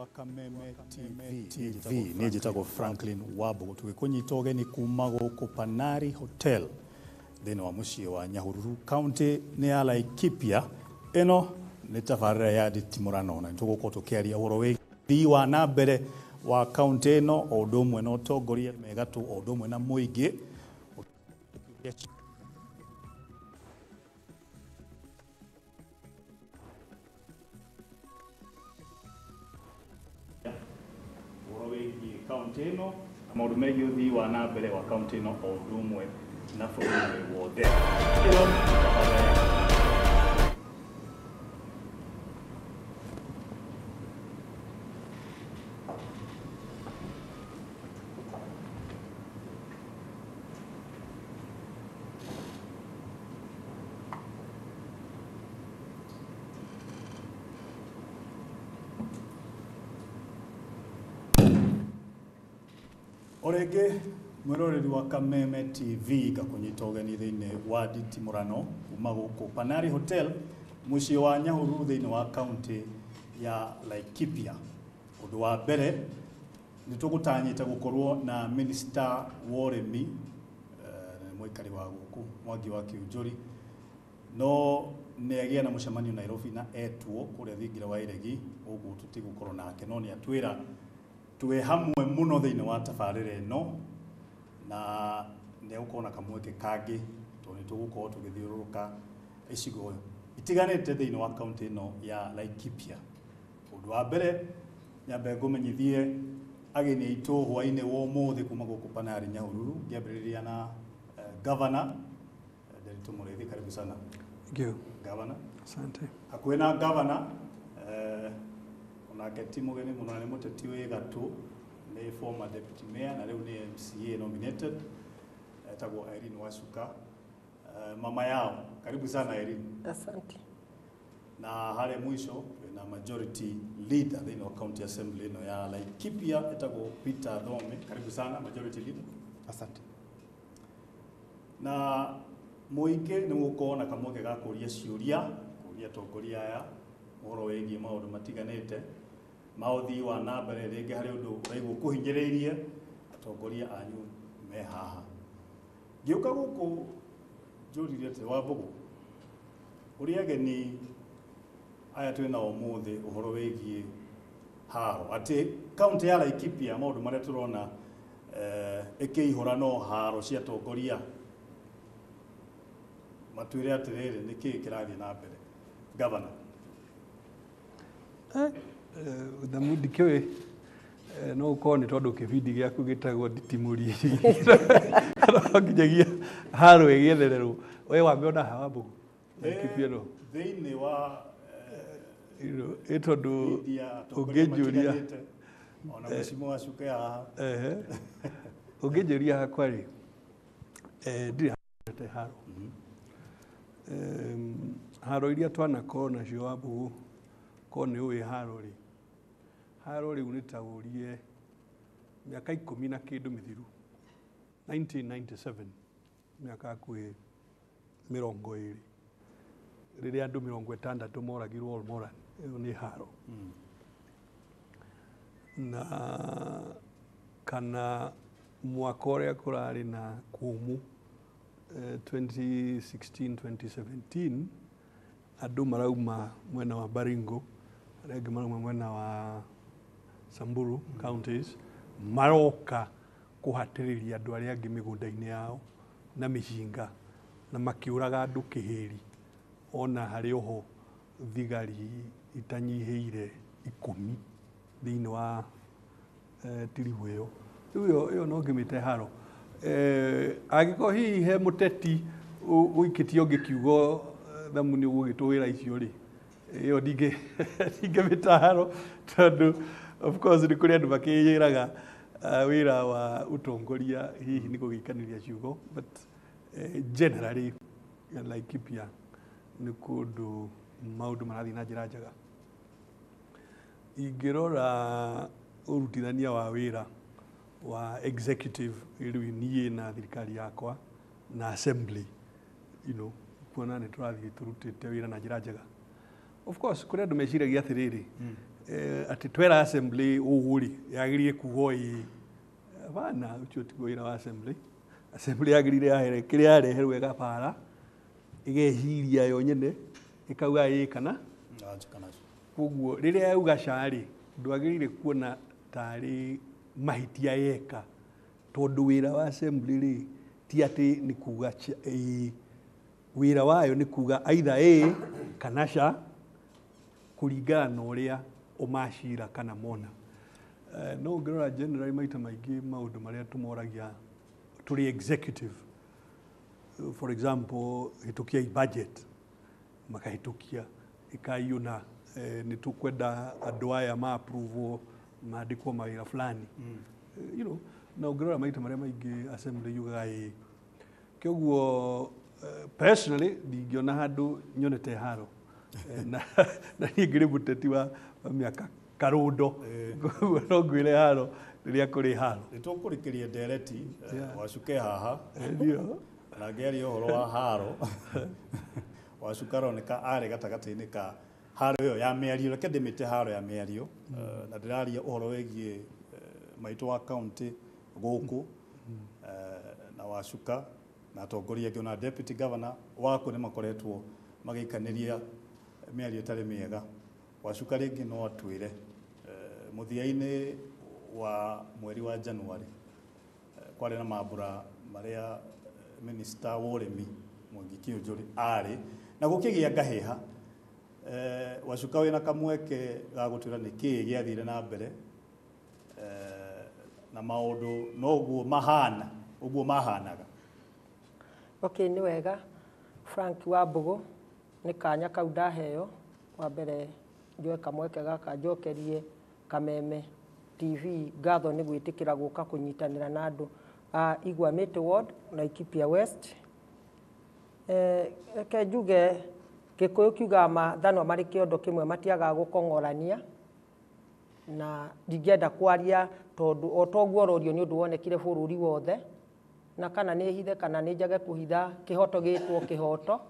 Wa Kameme TV niĩ njĩtagwo Franklin Wambugu, tũgĩkũnyita ũgeni kuma gũkũ Panari Hotel thĩinĩ wa mũciĩ wa Nyahururu, kaunti nĩ ya Laikipia. Ĩno nĩ tabarĩra ya nditimũrano na nĩtũgũkorwo tũkĩaria ũhoro wĩgiĩ wa na mbere wa kaunti ĩno, o ũndũ ũmwe na ũtongoria megatũ, o ũndũ ũmwe na mũingĩ. Ũhoro wĩgiĩ kaunti ĩno na maũndũ megiĩ ũthii wa na mbere wa kaunti ĩno, o ũndũ ũmwe na bũrũri wothe. Ĩno nĩ tabarĩra ya O rĩngĩ mwĩroreri wa Kameme TV, ngakũnyita ũgeni thĩinĩ wa nditimũrano kuma gũkũ Panari Hotel, mũciĩ wa Nyahururu, thĩinĩ wa kaunti ya Laikipia. Ũndũ wa mbere, nĩ tũgũtanyĩte gũkorwo na minista wa ũrĩmi, mũikari wa gũkũ Mwangi wa Kiunjuri, no nĩ agĩa na mũcemanio Nairobi na etwo kũrĩa thingira wa Iregi, ũguo tũtigũkorwo nake, no nĩ atwĩra twĩ hamwe mũno thĩinĩ wa tabarĩra ĩno na nĩ egũkorwo na kamweke kangĩ, tondũ nĩ tũgũkorwo tũgĩthiũrũrũka icigo itiganĩte thĩinĩ wa kaunti ĩno ya Laikipia. Ũndũ wa mbere, nyambe ngũmenyithie ageni aitũ hwainĩ wa ũmũthĩ kuma gũkũ Panari Nyahururu, ngĩambĩrĩria na governor Nderitu Mũrĩithi. Karibu sana. Thank you. Governor. Asante. Hakuhĩ na governor, onake ti mũgeni mũno na nĩ mũteti wĩ gatũ, nĩ former deputy mayor na rĩu nĩ MCA nominated, etagwo Irene Wacuka, mama yao. Karibu sana, Irene. Asante. Na harĩa mwisho na majority leader thĩinĩ wa county assembly ĩno ya Laikipia, etagwo Peter Thome. Karibu sana, majority leader. Asante. Na mũingĩ nĩ mũgũkorwo na kamweke ga kũria ciũria, kũria atongoria aya ũhoro wĩgiĩ maũndũ matiganĩte ma ũthii wa na mbere. Rĩngĩ harĩ ũndũ ũraigua kũhinyĩrĩirie, atongoria anyu me haha. Ngĩũka gũkũ njũrire atĩ, Wambũgũ, ũrĩa ageni aya twĩ nao ũmũthĩ ũhoro wĩgiĩ haro, atĩ kaunti ya Laikipia maũndũ marĩa tũrona ĩkĩihũra no haro cia atongoria, matwĩre atĩrĩrĩ, nĩkĩĩ kĩrathiĩ na mbere, Governor? Thamu ndikĩũĩ, no ũkorwo nĩ tondũ kĩbindi gĩaku gĩtagwo nditimũri, no nginyagia haro ĩgĩethererwo we wambe ona haha, Wambũgũ, Laikipia no thĩinĩ wa ĩ tondũ media, atongoria ũngĩnjũria matiganĩte, ona mheshimiwa Wacuka haha. Ehe. Ũngĩnjũria hakwa rĩ, ndirĩ hate haro. Haro iria twanakorwo nacio, Wambũgũ, korwo nĩ ũĩ haro rĩ, haro rĩu nĩ ta ũrie mĩaka 10 na kĩndũ mĩthiru, 1997, mĩaka hakuhĩ 20, rĩrĩa andũ 60 moragirwo Olmoran, ĩyo nĩ haro. Na kana mwaka ũrĩa kũrarĩ na kũmũ, 2016 2017, andũ marauma mwena wa Baringo, arĩa angĩ marauma mwena wa Samburu counties, maroka kũhatĩrĩria andũ arĩa angĩ mĩgũnda-inĩ yao na mĩcinga na makĩũraga andũ kĩhĩri, ona harĩ oho thigari itanyihĩire 10 thĩinĩ wa tiribu ĩyo. Rĩu ĩyo no ngĩmĩte haro. Angĩkorwo hihi he mũteti ũikĩtie ũngĩ kiugo, thamu nĩ ũgũgĩtũwĩra icio rĩ, ĩyo ndingĩmĩta haro, tondũ of course nĩ kũrĩ andũ makĩĩraga wĩra wa ũtongoria hihi nĩ gũgĩikanĩria ciugo, but generally Laikipia nĩ kũndũ maũndũ marathiĩ na njĩra njega. Ingĩrora ũrutithania wa wĩra wa executive, rĩu niĩ na thirikari yakwa na assembly, kuona nĩ tũrathiĩ tũrutĩte wĩra na njĩra njega. Of course kũrĩ andũ meciragia atĩrĩrĩ, Atĩ twera assembly ũũ rĩ, yagĩrĩire kuga ĩĩ. Hapana, ũcio tiguo wĩra wa assembly. Assembly yagĩrĩire yahere kĩrĩa yareherwo ĩgabara, ĩgeciria yo nyene, ĩkauga ĩĩ kana koguo rĩrĩa yauga ca rĩ, ndwagĩrĩire kuona tarĩ mahĩtia yeka, tondũ wĩra wa assembly rĩ ti atĩ nĩ kuga ĩĩ. Wĩra wayo nĩ kuga either ĩĩ kana ca, kũringana na ũrĩa ũmacira kana mona. No ũngĩrora generally maita maingĩ maũndũ marĩa tũmoragia tũrĩ executive, for example, hĩtũkiai budget, makahĩtũkia, ĩkaiũna nĩ tũkwenda andũ aya ma approve mandĩkwo mawĩra fulani. You know, na ũngĩrora maita marĩa maingĩ assembly yugaga ĩĩ. Kĩoguo personally ndingĩona handũ nyonete haro. Na niĩ ngĩrĩ mũteti wa mĩaka karũndo, koguo no ngwĩre haro rĩrĩa kũrĩ haro. Nĩ tũkũrĩkĩria ndereti Wacuke haha na ngĩaria ũhoro wa haro. Wacuka aroneka arĩ gatagatĩ-inĩ ka haro ĩyo ya mĩario, reke ndĩmĩte haro ya mĩario, na ndĩraria ũhoro wĩgiĩ maitũ wa kaunti gũkũ, na Wacuka na atongoria angĩ ona deputy governor waku nĩ makoretwo magĩikanĩria mĩario ĩtarĩ mĩega. Wacuka rĩngĩ no atwĩre mũthia-inĩ wa mweri wa January kwarĩ na mambura marĩa minister wa ũrĩmi Mwangi Kiunjuri arĩ na gũkĩgĩa ngahĩha. Wacuka wĩna kamweke ga gũtwĩra nĩkĩĩ gĩathire na mbere, na maũndũ noguo mahana ũguo mahanaga. Okay, nĩ wega Frank Wambũgũ, nĩ kanya kau ndaheo. Wa mbere njoe kamweke gaka njokerie Kameme TV ngatho nĩ gwĩtĩkĩra gũka kũnyitanĩra na andũ a Igua Mĩtĩ Ward Laikipia West. Reke njuge Gĩkũyũ kiugaga mathanwa marĩ kĩondo kĩmwe matiagaga gũkong'orania, na ndingĩenda kwaria tondũ o toguo ũrorio nĩ ũndũ wonekire bũrũri wothe, na kana nĩ hithe kana nĩ njage kũhitha, kĩhoto gĩtwo kĩhoto.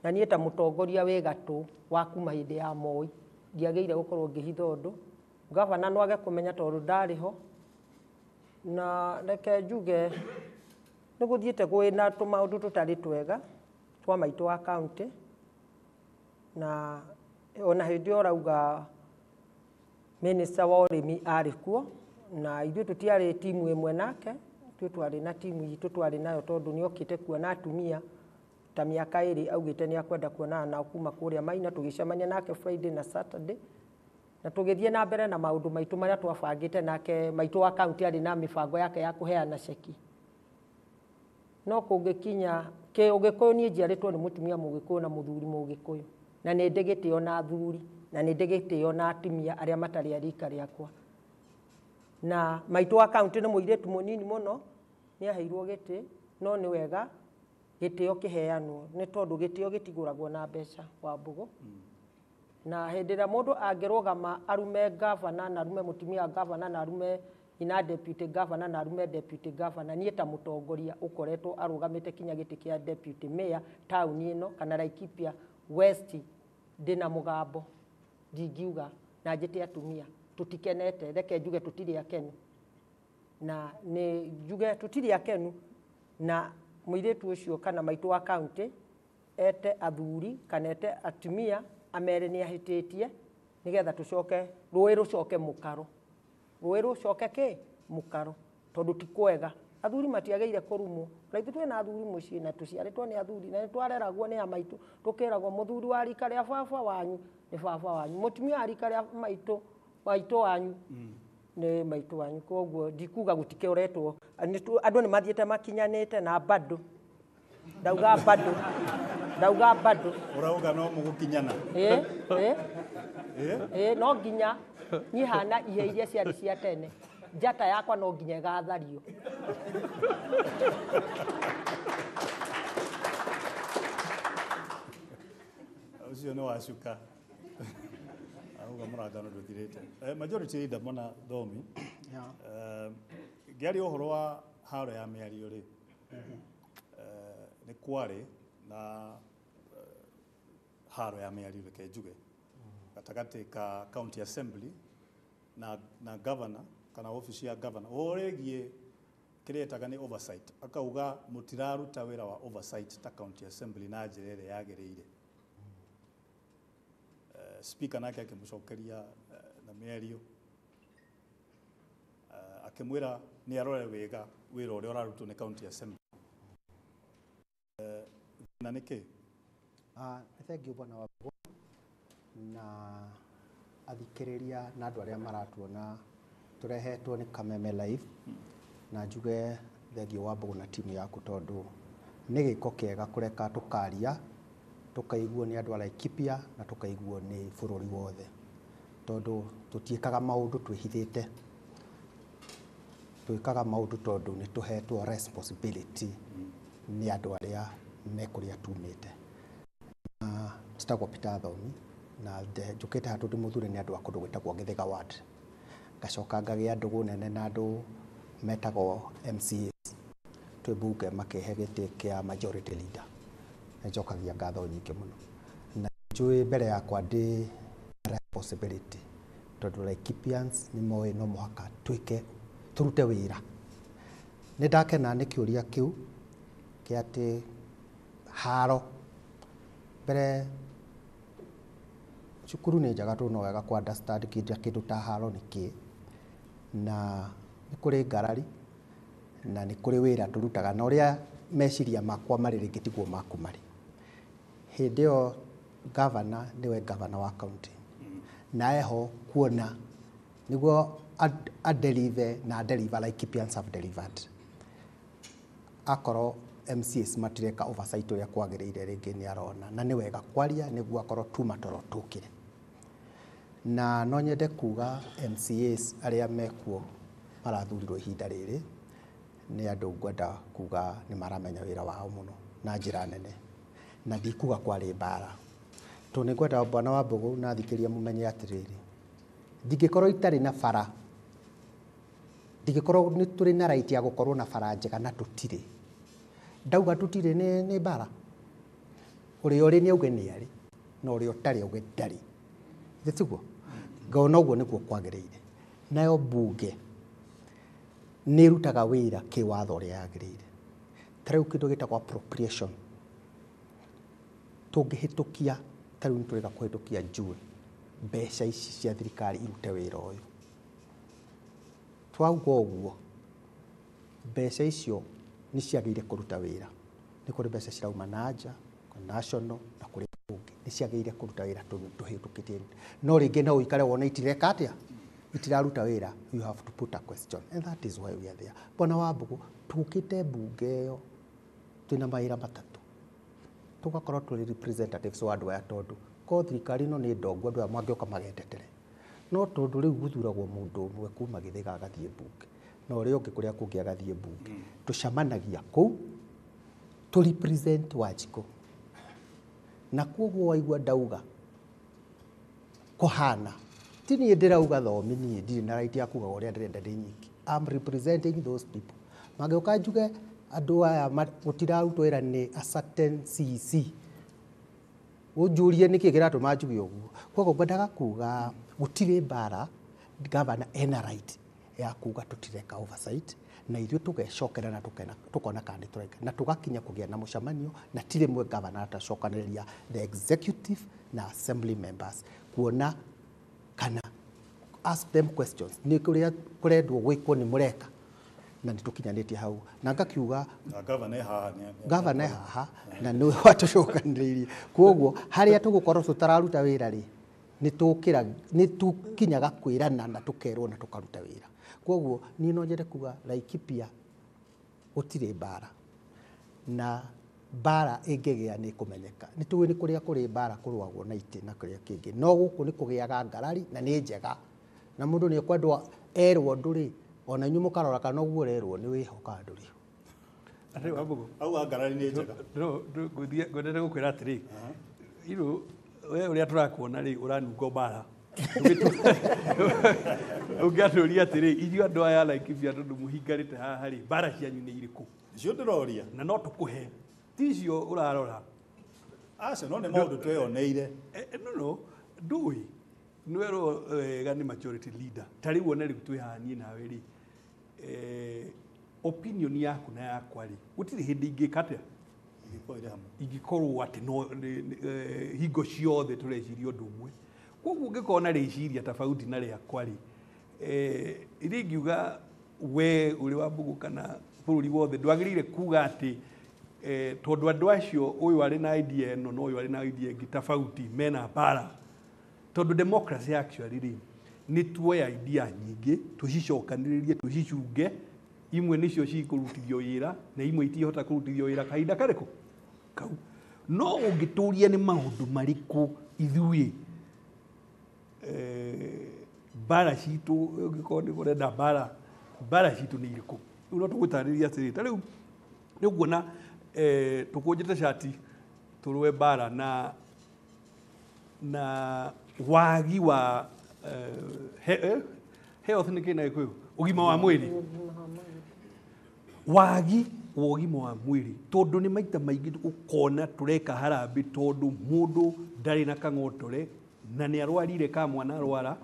Na niĩ ta mũtongoria wĩ gatũ wa kuma hĩndĩ ya Moi ndiagĩrĩire gũkorwo ngĩhitha ũndũ. Gavana no age kũmenya tondũ ndarĩ ho. Na reke njuge nĩ gũthiĩte kwĩna tũmaũndũ tũtarĩ twega twa maitũ wa kaunti, na ona hĩndĩ ĩyo ũrauga minister wa ũrĩmi arĩ kuo, na ithuĩ tũtiarĩ timu ĩmwe nake, ithuĩ twarĩ na timu itũ twarĩ nayo tondũ nĩ okĩte kuona atumia ta mĩaka ĩrĩ augĩte nĩ akwenda kuonana nao kuma kũrĩa Maina. Tũgĩcemania nake Friday na Saturday, na tũgĩthiĩ na mbere na maũndũ maitũ marĩa twabangĩte nake. Maitũ wa kaunti arĩ na mĩbango yake ya kũheana ceki, no kũngĩkinya Ũgĩkũyũ, niĩ njiarĩtwo nĩ mũtumia Mũgĩkũyũ na mũthuri Mũgĩkũyũ, na nĩ ndĩ gĩtĩo na athuri na nĩ ndĩ gĩtĩo na atumia arĩa matarĩ a rika rĩakwa. Na maitũ wa kaunti nĩ mũirĩtu mũnini mũno, nĩ aheirwo gĩtĩ, no nĩ wega gĩtĩo kĩheanwo, nĩ tondũ gĩtĩo gĩtigũragwo na mbeca, Wambũgũ. Na hĩndĩ ĩrĩa mũndũ angĩrũgama arume gavana na arume mũtumia wa gavana na arume ina deputy governor na arume deputy governor, niĩ ta mũtongoria ũkoretwo arũgamĩte kinya gĩtĩ kĩa deputy mayor taũni ĩno kana Laikipia West, ndĩna mũgambo ndingiuga na njĩte atumia tũtikenete, reke njuge tũtirĩ akenu, na nĩ njuge tũtirĩ akenu. Na mũirĩtu ũcio kana maitũ wa kaunti ete athuri kana ete atumia amere nĩ ahĩtĩtie, nĩgetha tũcoke rũĩ rũcoke mũkaro, rũĩ rũcoke kĩ mũkaro, tondũ ti kwega. Athuri matiagĩrĩire kũrumwo, na ithuĩ twĩna athuri mũciĩ na tũciarĩtwo nĩ athuri na nĩtwareragwo nĩ a maitũ, tũkĩragwo mũthuri wa rika rĩa baba wanyu nĩ baba wanyu, mũtumia wa rika rĩa maitũ wanyu nĩ maitũ wanyu. Koguo ndikuga gũtikĩoretwo, andũ nĩ mathiĩte makinyanĩte na bado ndauga bado, ndauga bado. Ũrauga no mũgũkinyana. No nginya niĩ hana ihe iria ciarĩ cia tene, njata yakwa no nginya ĩgathario. Ũcio nĩ Wacuka. Auga mũrangano ndũthirĩte. Majority leader Mwana Thomi, ngĩaria ũhoro wa haro ya mĩario rĩ, nĩ kwarĩ na haro ya mĩario reke njuge. gatagatĩ ka county assembly na governor kana ofici ya governor ũhoro wĩgiĩ kĩrĩa etaga nĩ oversight, akauga mũtiraruta wĩra wa oversight ta county assembly na njĩra ĩrĩa yagĩrĩire. Speaker nake akĩmũcokeria na mĩario, akĩmwĩra nĩ arore wega wĩra ũrĩa ũrarutwo nĩ county assembly. Na nĩkĩ? Nĩ thengiũ bwana wa na athikĩrĩria na andũ arĩa maratuona, tũrehetwo nĩ Kameme Live, na njuge thengiũ wa Mbũgũ na timu yaku, tondũ nĩ gĩko kĩega kũreka tũkaria tũkaiguo nĩ andũ a Laikipia na tũkaiguo nĩ bũrũri wothe, tondũ tũtiĩkaga maũndũ twĩhithĩte, twĩkaga maũndũ tondũ nĩ tũhetwo responsibility nĩ andũ arĩa me kũrĩa tumĩte. Na njĩtagwo Peter Thomi na njũkĩte haha tondũ mũthure nĩ andũ a kũndũ gwĩtagwo Gĩthĩga Ward, ngacoka ngagĩa ndũgũ nene na andũ metagwo MCAs twĩ mbunge, makĩhe gĩtĩ kĩa majority leader. Nĩnjokagia ngatho nyingĩ mũno, na njũĩ mbere yakwa ndĩ responsibility, tondũ Laikipians nĩ moĩ no mũhaka twĩke tũrute wĩra. Nĩ ndakena nĩ kĩũria kĩu kĩa atĩ haro mbere cukuru nĩ njega tondũ no wega kũ understand kĩndũ ta haro nĩ kĩ, na nĩ kũrĩ ngarari na nĩ kũrĩ wĩra tũrutaga, na ũrĩa meciria makwa marĩ rĩngĩ tiguo maku marĩ. Hĩndĩ ĩyo governor nĩwe governor wa county, na eho kuona nĩguo adeliver na adeliver Laikipians have delivered. Akorwo MCAs matireka oversight ũrĩa kwagĩrĩire, rĩngĩ nĩ arona na nĩ wega kwaria nĩguo akorwo tuma toro tũkĩre. Na no nyende kuga MCAs arĩa mekuo marathurirwo ihinda rĩrĩ nĩ andũ ngwenda kuga nĩ maramenya wĩra wao mũno na njĩra nene, na ndikuga kwarĩ mbara, tondũ nĩ ngwenda bwana wa Mbũgũ na athikĩrĩria mũmenye atĩrĩrĩ, ndingĩkorwo itarĩ na bara, ndingĩkorwo nĩ tũrĩ na right ya gũkorwo na bara njega na tũtirĩ. Ndauga tũtirĩ nĩ mbara, ũrĩa ũrĩ nĩ auge nĩ arĩ, na ũrĩa ũtarĩ auge ndarĩ, githĩ tiguo? Ngona ũguo nĩguo kwagĩrĩire. Nayo mbunge nĩ ĩrutaga wĩra kĩwatho ũrĩa yagĩrĩire. Ta rĩu kĩndũ gĩtagwo appropriation tũngĩhĩtũkia, ta rĩu nĩtũrĩga kũhĩtũkia June, mbeca ici cia thirikari irute wĩra ũyũ. Twauga ũguo, mbeca icio nĩ ciagĩrĩire kũruta wĩra. Nĩ kũrĩ mbeca cirauma na nja, national na kũrĩ kũngĩ, nĩ ciagĩrĩire kũruta wĩra tũhĩtũkĩtie. No rĩngĩ no ũikare wone itireka atĩa, itiraruta wĩra, you have to put a question, and that is why we are there. Bwana wa Mbũgũ, tũkĩte mbunge ĩyo twĩna mawĩra matatũ, tũgakorwo tũrĩ representatives wa andũ aya, tondũ ko thirikari ĩno nĩ ndongu, andũ aya mangĩũka magendetere. No tondũ rĩu gũthuragwo mũndũ ũmwe kuma Gĩthĩga agathiĩ mbunge, na ũrĩa ũngĩ kũrĩa kũngĩ agathiĩ mbunge, tũcemanagia kũu tũ represent Wanjikũ. Na koguo waigua ndauga kũhana, ti niĩ ndĩrauga Thomi, niĩ ndirĩ na right ya kuga ũrĩa ndĩrenda ndĩ nyiki. I'm representing those people. Mangĩũka njuge andũ aya gũtirarutwo wĩra nĩ a certain CEC, ũnjũrie nĩkĩ kĩratũma njuge ũguo. Koguo ngwendaga kuga gũtirĩ mbara, governor ena right ya kuga tũtireka oversight, na ithuĩ tũgecokera na tũkona kana nĩ tũreka, na tũgakinya kũgĩa na mũcemanio, na ti rĩmwe governor atacokanĩrĩria the executive na assembly members kuona kana ask them questions, nĩ kũrĩa kũrendwo gwĩkwo nĩ mũreka, na nĩ tũkinyanĩtie hau. Na ngakiuga Na governor e haha governor e haha na nĩwe watũcokanĩrĩirie. Koguo harĩa tũgũkorwo tũtararuta wĩra rĩ, nĩ tũkinyaga kwĩrana na tũkerwo na tũkaruta wĩra. Koguo niĩ no nyende kuga Laikipia gũtirĩ mbara, na mbara ĩngĩgĩa nĩ ĩkũmenyeka. Nĩ tũĩ nĩ kũrĩa kũrĩ mbara kũrũagwo na itĩ na kũrĩa kĩngĩ, no gũkũ nĩ kũgĩaga ngarari na nĩ njega, na mũndũ nĩ ekwendwo erwo ũndũ rĩ, ona inyuĩ mũkarora kana ũguo ũrerwo nĩ wĩho kana ndũrĩ ho. Atĩ wa Mbũgũ. Auga ngarari nĩ njega. No, ngwendete gũkwĩra atĩrĩ, we ũrĩa tũrakuona rĩ, ũranunga mbara. Ũngĩatũria atĩrĩ, inyuĩ andũ aya Laikipia tondũ mũhingarĩte haha rĩ, mbara cianyu nĩ irĩkũ? Icio ndĩroria. Na no tũkũhe. Ti icio ũrarora. Aca, no nĩ maũndũ tweyoneire. No, no, ndũĩ. Nĩwerwo wega nĩ majority leader. Ta rĩu ona rĩu twĩ haha niĩ nawe rĩ, opinion yaku na yakwa rĩ, gũtirĩ hĩndĩ ingĩka atĩa Ingĩkorwo irĩ hamwe. Ingĩkorwo atĩ no hingo ciothe tũreciria ũndũ ũmwe. Koguo ũngĩkorwo na rĩciria tofauti na rĩakwa rĩ, iria ingiuga we ũrĩ wa Mbugu kana bũrũri wothe ndwagĩrĩire kuga atĩ tondũ andũ acio ũyũ arĩ na idea ĩno na ũyũ arĩ na idea ĩngĩ tofauti mena mbara. Tondũ democracy actually rĩ, nĩ tuoya idea nyingĩ tũcicokanĩrĩrie, tũcicunge, imwe nĩcio cikũrutithio wĩra na imwe itihota kũrutithio wĩra kahinda karĩkũ kau. No ũngĩtũria nĩ maũndũ marĩkũ ithuĩ mbara citũ, ũngĩkorwo nĩ ũrenda mbara, mbara citũ nĩ irĩkũ? Rĩu no tũgũtarĩria atĩrĩrĩ, ta rĩu nĩ ũkuona tũkũnjĩte cati tũrũe mbara na wagi wa health. Nĩ kĩ na Gĩkũyũ? Ũgima wa mwĩrĩ. Wagi wa ũgima wa mwĩrĩ, tondũ nĩ maita maingĩ ũkona tũreka harambĩ tondũ mũndũ ndarĩ na kang'otore na nĩ arwarire ka mwana arwara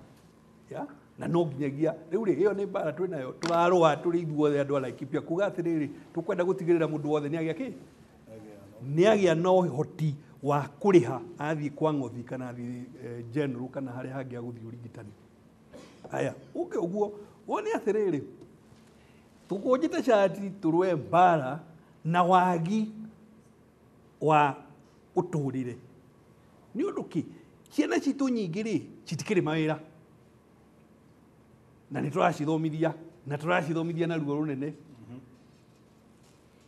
ya na no nginyagia rĩu rĩ, ĩyo nĩ mbara twĩ nayo tũrarũa tũrĩ ithuothe andũ a Laikipia, kuga atĩrĩrĩ, tũkwenda gũtigĩrĩra mũndũ wothe nĩ agĩa kĩ, nĩ agĩa na ũhoti wa kũrĩha athiĩ kwa ng'othi kana athiĩ general kana harĩa hangĩ agũthiĩ ũrigitani. Haya, ũke ũguo wone atĩrĩrĩ, tũkũnjĩte cati tũrũe mbara na wagi wa ũtũrĩre. Nĩ ũndũ kĩ? Ciana citũ nyingĩ rĩ, citikĩrĩ mawĩra na nĩ tũracithomithia na tũracithomithia na ruo rũnene.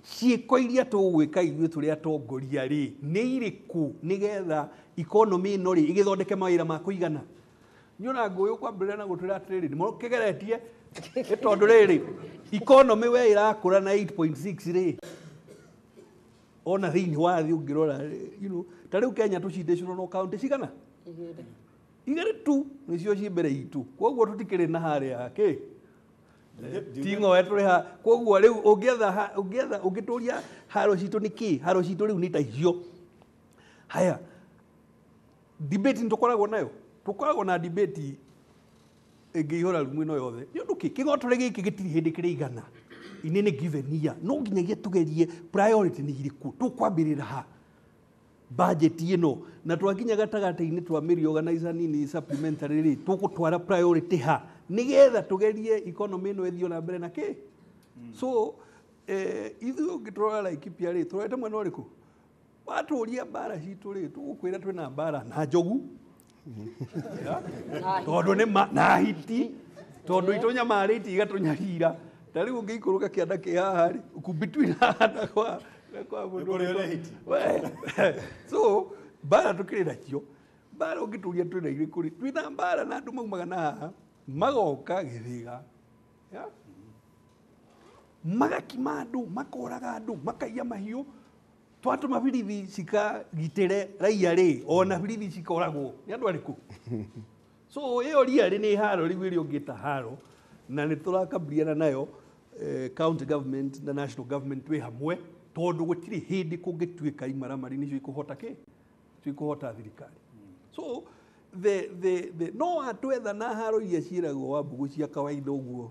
Ciĩko iria tũgwĩka ithuĩ tũrĩ atongoria rĩ, nĩ irĩkũ nĩgetha economy ĩno rĩ ĩgĩthondeke mawĩra ma kũigana? Nĩona ngũyũ kwambĩrĩria na gũtwĩra atĩrĩrĩ, nĩ mũkĩgeretie, nĩ tondũ rĩrĩ economy we ĩrakũra na 8.6 rĩ, ona thĩinĩ wa thĩ ũngĩrora, ta rĩu Kenya tũcindĩcirwo no kaunti cigana? Igĩrĩ. Igĩrĩ tu nĩcio ciĩ mbere itũ, koguo tũtikĩrĩ na harĩa kĩ ting'oe tũrĩ ha. Koguo rĩu ũngĩetha ũngĩetha ũngĩtũria haro citũ nĩ kĩ, haro citũ rĩu nĩ ta icio. Haya, debate nĩ tũkoragwo nayo, tũkoragwo na debate ĩngĩihũra rumu ĩno yothe. Nĩ ũndũ kĩ? Kĩgotore gĩkĩ gĩtirĩ hĩndĩ kĩrĩigana in any given year. No nginyagia tũgerie priority nĩ irĩkũ, tũkwambĩrĩra ha budget ĩno, na twakinya gatagatĩ-inĩ twa mĩri nini supplementary rĩ, tũgũtwara priority ha nĩgetha tũgerie economy ĩno ĩthiĩ na mbere na kĩ. So ithuĩ ũngĩtũrora Laikipia rĩ, tũrorete mwena ũrĩkũ? Watũria mbara citũ rĩ, tũgũkwĩra twĩna mbara na njogu tondũ nĩ ma na hiti, tondũ itũnyamarĩtie igatũnyarira. Ta rĩu ũngĩikũrũka kĩanda kĩ haha rĩ, between haha na kwa mũndũ Nĩ kũrĩ hiti. So mbara tũkĩrĩ nacio. Mbara ũngĩtũria twĩna irĩkũ rĩ, twĩna mbara na andũ maumaga na haha magoka Gĩthĩga, magakima andũ, makoraga andũ, makaiya mahiũ. Twatũma birithi cikagitĩre raia rĩ, ona birithi cikoragwo nĩ andũ arĩkũ? So ĩyo riarĩ nĩ haro rĩu ĩrĩa ũngĩta haro, na nĩ tũrakabiliana nayo county government na national government twĩ hamwe, tondũ gũtirĩ hĩndĩ kũngĩtuĩka imaramari nĩcio ikũhota kĩ, nĩcio ikũhota thirikari. So the no atwetha na haro iria ciĩragwo wa Mbugu cia kawaida ũguo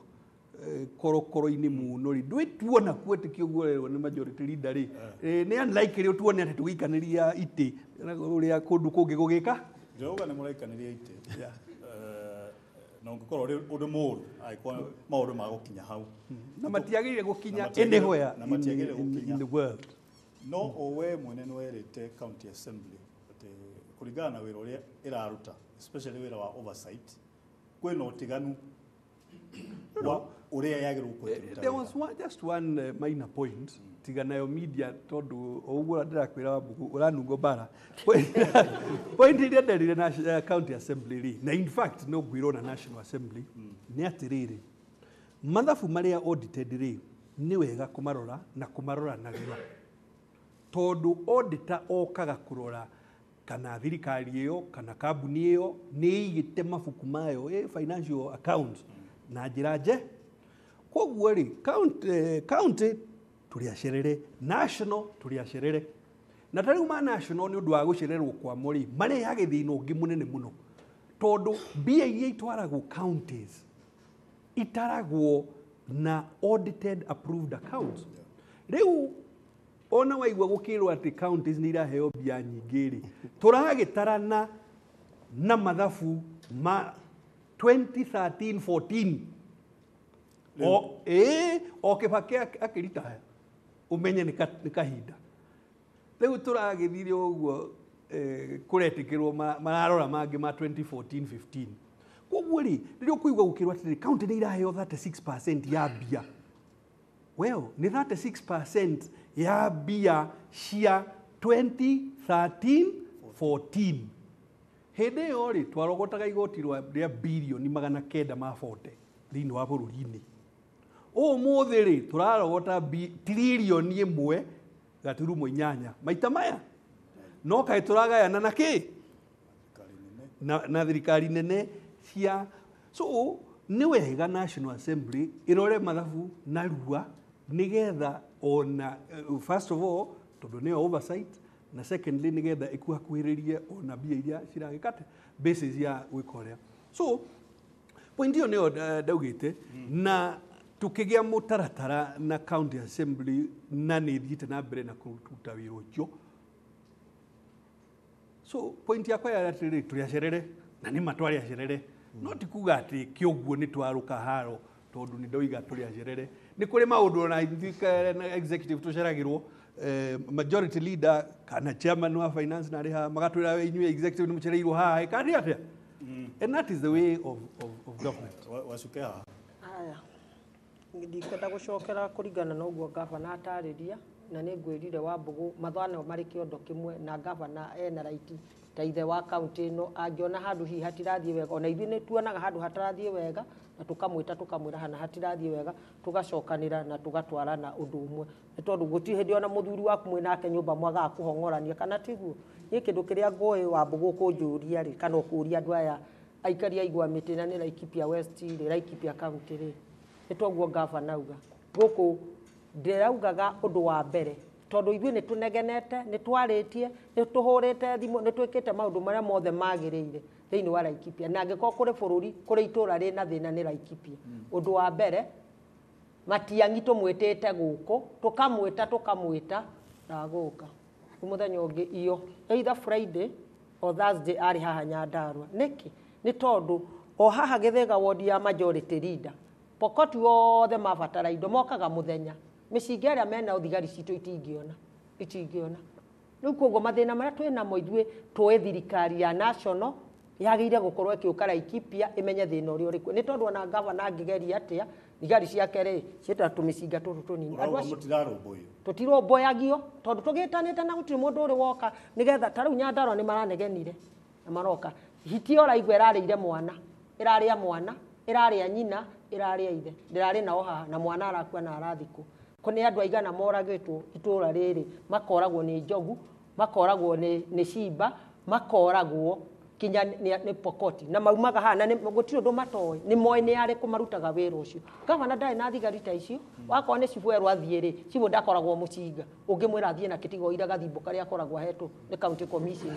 korokoro-inĩ mũno rĩ, ndwĩtuona kuo atĩ kĩũguo ũrerwo nĩ majority leader rĩ, nĩ unlikely ũtuone atĩ tũgĩikanĩria itĩ ũrĩa kũndũ kũngĩ gũgĩka. Ndĩrauga nĩ mũraikanĩria itĩ. Na ũngĩkorwo ũrĩ ũndũ mũũru angĩkorwo maũndũ magũkinya hau. Na matiagĩrĩire gũkinya anywhere Na matiagĩrĩire gũkinya. in the world. No o we mwene nĩ werĩte county assembly atĩ kũringana na wĩra ũrĩa ĩraruta, especially wĩra wa oversight, kwĩna ũtiganu wa ũrĩa yagĩrĩirwo gũkorwo ĩkĩruta There wĩra. was just one minor point, tiga nayo media, tondũ o ũguo ndĩrakwĩra wa Mbugu ũranungo mbara. Point ĩrĩa nderire na county assembly rĩ, na in fact no ngwĩrwo na national assembly, nĩ atĩrĩrĩ, mathabu marĩa audited rĩ, nĩ wega kũmarora na kũmarora narua, tondũ auditor okaga kũrora kana thirikari ĩyo kana kambuni ĩyo nĩ ĩigĩte mabuku mayo financial accounts na njĩra nje. Koguo rĩ, county tũrĩ acerere, national tũrĩ acerere. Na ta rĩu ma national nĩ ũndũ wa gũcererwo kwamo rĩ, marehaga thĩna ũngĩ mũnene mũno, Tondũ mbia iria itwaragwo counties itaragwo na audited approved accounts. Rĩu ona waigua gũkĩrwo atĩ counties nĩ iraheo mbia nyingĩ rĩ, tũragĩtarana na mathabu ma 2013 14 o o Kibaki akĩritaya ũmenye nĩ kahinda. Rĩu tũragĩthire ũguo kũretĩkĩrwo mararora mangĩ ma 2014 15. Koguo rĩ, rĩrĩa ũkũigua gũkĩrwo atĩrĩrĩ county nĩ iraheo 36% ya mbia, well, nĩ 36% ya mbia cia 2013 14. Hĩndĩ ĩyo rĩ, twarogotaga igoti rĩa birioni 940 thĩinĩ wa bũrũri-inĩ. Ũmũthĩ rĩ, tũrarogota tiririoni 1.8 maita maya. No kaĩ tũragayana na kĩ? Na thirikari nene cia. So nĩ wega National Assembly ĩrore mathabu narua nĩgetha ona first of all tondũ nĩyo oversight, na secondly nĩgetha ĩkuhakuhĩrĩrie ona mbia iria ciragĩkate basis ya gwĩka ũrĩa. So point ĩyo nĩyo ndaugĩte, na tukĩgĩa mũtaratara na county assembly na nĩ ĩthiĩte na mbere na kũruta wĩra ũcio. So point yakwa yarĩ atĩrĩrĩ, tũrĩ acerere na nĩ ma twarĩ acerere, no ti kuga atĩ kĩoguo nĩ twarũka haro tondũ nĩ ndoiga tũrĩ acerere. Nĩ kũrĩ maũndũ ona ithuĩ na executive tũceragĩrwo, majority leader kana chairman wa finance na arĩ haha magatwĩra inyuĩ executive nĩ mũcereirwo haha ĩkarĩ atĩa. And that is the way of government. Wacuke haha. Aya, ndikwenda gũcokera kũringana na ũguo gavana atarĩria, na nĩ ngwĩrire Wambũgũ mathano marĩ kĩondo kĩmwe na gavana ena right ta ithe wa kaunti ĩno, angĩona handũ hihi hatirathiĩ wega, ona ithuĩ nĩ tuonaga handũ hatarathiĩ wega na tũkamwĩta tũkamwĩra hana hatirathiĩ wega, tũgacokanĩra na tũgatwarana ũndũ ũmwe, nĩ tondũ gũtirĩ hĩndĩ ona mũthuri waku mwĩ nake nyũmba mwagaga kũhong'orania, kana tiguo? Niĩ kĩndũ kĩrĩa ngũĩ Wambũgũ kũnjũria rĩ, kana ũkũria andũ aya aikari a igwa mĩtĩ na nĩ Laikipia West rĩ, Laikipia County rĩ, nĩ toguo gavana auga gũkũ ndĩraugaga ũndũ wa mbere, tondũ ithuĩ nĩ tũnegenete, nĩ twarĩtie, nĩ tũhũrĩte thimũ, nĩ twĩkĩte maũndũ marĩa mothe magĩrĩire thĩinĩ wa Laikipia, na angĩkorwo kũrĩ bũrũri, kũrĩ itũra rĩna thĩna nĩ Laikipia. Ũndũ wa mbere, Matiang'i tũmwĩtĩte gũkũ, tũkamwĩta tũkamwĩta ndagũka. Rĩu mũthenya ũngĩ iyo either Friday or Thursday arĩ haha Nyandarua. Nĩkĩ? Nĩ tondũ o haha Gĩthĩga ward ya majority leader, Pokot othe mabatara indo mokaga mũthenya, mĩcinga ĩrĩa mena thigari citũ itingĩona, itingĩona. Rĩu koguo mathĩna marĩa twĩ namo ithuĩ tũĩ thirikari ya national yagĩrĩire gũkorwo ĩkĩũka Laikipia ĩmenye thĩna ũrĩa ũrĩ kuo, nĩ tondũ ona gavana angĩgeria atĩa thigari ciake rĩ ciĩtaga tũmĩcinga tũtũ tũnini. Andũ Ũrauga acio mũtirarũmbũiyo? Tũtirũmbũyagio tondũ tũgĩtanĩte na gũtirĩ mũndũ ũrĩ woka nĩgetha ta rĩu Nyandarua nĩ maranegenire na maroka. Hiti ĩyo ũraigua ĩrarĩire mwana, ĩrarĩa mwana, ĩrarĩa nyina, ĩrarĩa ithe, ndĩrarĩ nao haha na mwana arakua na arathikwo. Ko nĩ andũ aigana moragĩtwo itũra rĩrĩ, makoragwo nĩ njogu, makoragwo nĩ cimba, makoragwo kinya nĩ Pokoti, na maumaga haha na gũtirĩ ũndũ matoĩ, nĩ moĩ nĩ arĩkũ marutaga wĩra ũcio. Gavana ndarĩ na thigari ta icio, wakorwo nĩ cibũ erwo athiĩ rĩ, cibũ ndakoragwo mũcinga, ũngĩmwĩra athiĩ na kĩtigo oire gathimbo karĩa akoragwo ahetwo nĩ county commission.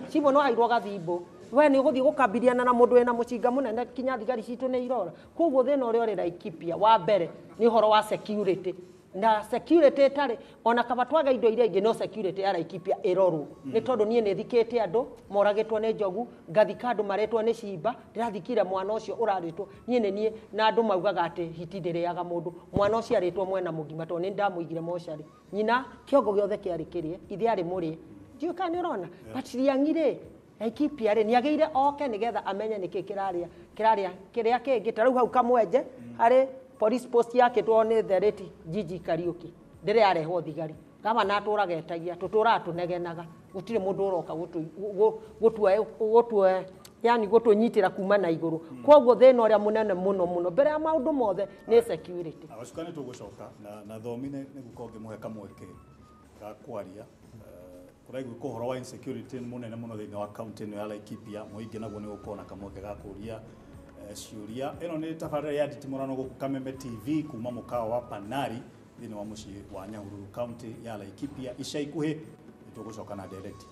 Cibũ no airwo gathimbo, we nĩ ũgũthiĩ gũkambiriana na mũndũ wĩna mũcinga mũnene kinya thigari citũ nĩ irora. Koguo thĩna ũrĩa ũrĩ Laikipia wa mbere nĩ ũhoro wa security, na security ĩtarĩ ona kaba twaga indo iria ingĩ, no security ya Laikipia ĩrorwo, nĩ tondũ niĩ nĩ thikĩte andũ moragĩtwo nĩ njogu, ngathika andũ marĩtwo nĩ cimba, ndĩrathikire mwana ũcio ũrarĩtwo niĩ nĩ niĩ, na andũ maugaga atĩ hiti ndĩrĩaga mũndũ, mwana ũcio arĩtwo mwena mũgima tondũ nĩ ndamũigire mocarĩ, nyina kĩongo gĩothe kĩarĩ kĩrĩe, ithe arĩ mũrĩe, ndiũĩ kana nĩ ũrona. But Riang'i rĩ, Laikipia rĩ, nĩagĩrĩire oke nĩgetha amenye nĩkĩ kĩrarĩa, kĩrarĩa kĩrĩa kĩngĩ. Ta rĩu hau Kamwenje harĩ police post yakĩtwo nĩ Thereti Jiji Kariuki, ndĩrĩ yarehwo thigari. Gavana atũraga etagia, tũtũraga tũnegenaga, gũtirĩ mũndũ ũroka yani gũtũnyitĩra kuma na igũrũ. Koguo thĩna ũrĩa mũnene mũno mũno mbere ya maũndũ mothe nĩ security. Wacuka nĩ tũgũcoka na thomi nĩ gũkorwo ngĩmũhe kamweke ga kwaria. Kũraiguĩka ũhoro wa insecurity nĩ mũnene mũno thĩinĩ wa kaunti ĩno ya Laikipia, mũingĩ naguo nĩ gũkorwo na kamweke ga kũria ciũria. Ĩno nĩ tabarĩra ya Nditimũrano gũkũ Kameme TV kuma mũkawa wa Panari thĩinĩ wa mũciĩ wa Nyahururu, kaunti ya Laikipia. Ica ikuhĩ nĩ tũgũcoka na ndereti.